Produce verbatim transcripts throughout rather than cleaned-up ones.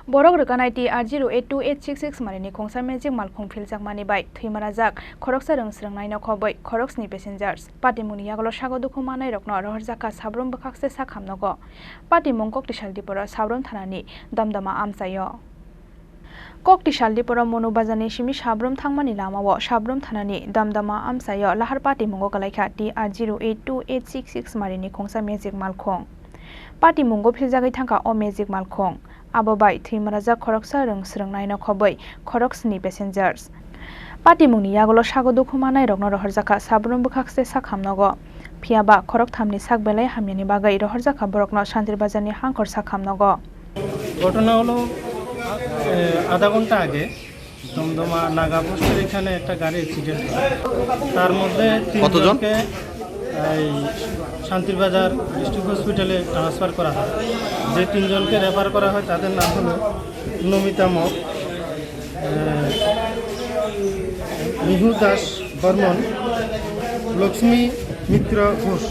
Borok rwkanai T R zero eight two eight six six marini khungsa magic malkhung philjakmani bai thwima rajak khoroksa rwng swrwngnaino khobwi khoroksni passengers. Patimungni yagulo sago dukhu mannairokno rohorjakha Sabrum bwkhakse sak hamnogo. Patimung Koktisal Diporo Sabrum thanani damdama amchaio. Koktisal Diporo Monu Bazarni simi Sabrum thangmani lamao Sabrum thanani damdama amchaio lahar patimungo kwlaikha T R zero eight two eight six six marini khungsa magic malkhung. Patimungo philjagwi thangkha o magic malkhung. Abo bai thwima rajak khoroksa rwng swrwngnaino khobwi khoroksni passengers. Patimungni yagulo sago dukhu mannairokno rohorjakha Sabrum bwkhakse sak hamnogo. Phiyaba khorokthamni sak belai hamyani bagwi rohorjakha borokno Santir Bazarni hangkhor sak hamnogo. ঘটনা হলো, এ, আধা ঘন্টা আগে দমদমা নাগা পোস্টের এখানে একটা গাড়ি অ্যাক্সিডেন্ট হয়। তার মধ্যে কতজন? তিনজনকে এই শান্তিরবাজার ডিস্ট্রিক্ট হসপিটালে ট্রান্সফার করা হয়। যে তিনজনকে রেফার করা হয়, তাদের নাম হলো নমিতা মগ, এ, মিহু দাস বর্মন, লক্ষ্মী মিত্র ঘোষ।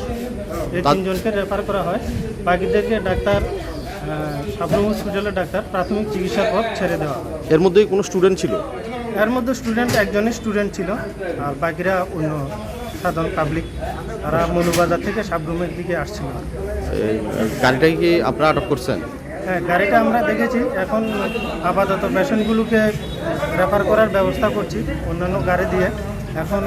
এই তার তিনজনকে রেফার করা হয়। বাকিদেরকে ডাক্তার, আহ, সাবরুম হসপিটালের ডাক্তার প্রাথমিক চিকিৎসার পর ছেড়ে দেওয়া হয়। এর মধ্যে কোনো স্টুডেন্ট ছিল? এর মধ্যে স্টুডেন্ট, একজনই স্টুডেন্ট ছিল, আর বাকিরা অন্য সাধারণ পাবলিক। তারা মনুবাজার থেকে সাবরুমের দিকে আসছিল। এই গাড়িটাকে কি আপনারা আটক করছেন? হ্যাঁ, গাড়িটা আমরা দেখেছি। এখন আপাতত পেশেন্টগুলোকে রেফার করার ব্যবস্থা করছি অন্যান্য গাড়ি দিয়ে। এখন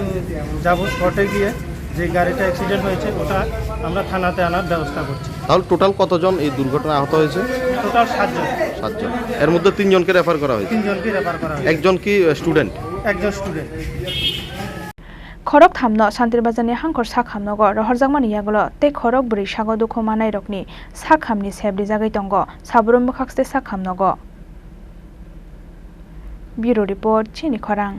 যাব স্পটে গিয়ে, যে গাড়িটা অ্যাক্সিডেন্ট হয়েছে, ওটা আমরা থানাতে আনার ব্যবস্থা করছি। তাহলে টোটাল কতজন এই দুর্ঘটনায় আহত হয়েছে? টোটাল সাতজন। সাতজন। এর মধ্যে তিনজনকে রেফার করা হয়েছে। তিনজনকে রেফার করা হয়েছে। একজন কি, আহ, স্টুডেন্ট? একজন student. Khorok thamno Santir Bazarni hangkhor sak hamnogo rohorjakmani yagulo tei khorok bwrwi sago dukhu mannairokni sak hamni sep rijagwi tongo Sabrum bwkhakse sak hamnogo. Bureau Report, Chini Khorang.